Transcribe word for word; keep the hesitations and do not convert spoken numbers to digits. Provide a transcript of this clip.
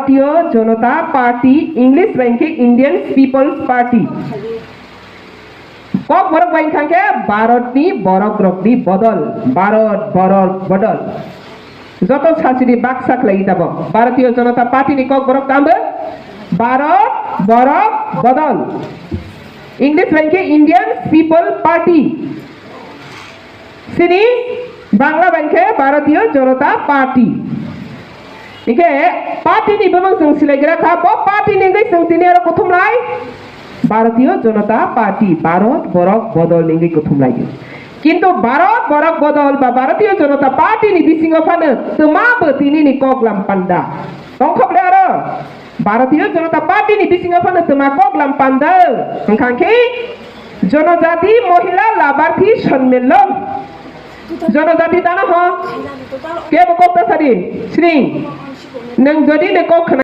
Bharatiya Janata Party, English bai hwnkhe Indian People's Party. Kokborok bai hwnkha khe Bharatni borokrokni bodol, Bharat borok bodol. Joto sasini baksa khlai tabok. Bharatiya Janata Party ni Kokborok tambo Bharat borok bodol. English bai hwnkhe Indian People Party. Sini Bangla bai khe Bharatiya Janata Party. Hingkhe party ni bumung chwng silaigra kha, bo party ni wngwi chwng tini aro kuthumlai Bharatiya Janata Party, Bharat Borok Bodol ni wngwi kuthumlai. Kintu Bharat Borok Bodol ba Bharatiya Janata Party ni bisingo phano twma bo tini ni koklam panda. Tongkhoble aro Bharatiya Janata Party ni bisingo phano twma koklam panda wngkha khe Janajati Mohila Labharthi Sanmilon. Janajati tano ho? Kebo kok ta sadi? Sring. Nwng jodi ne kok khna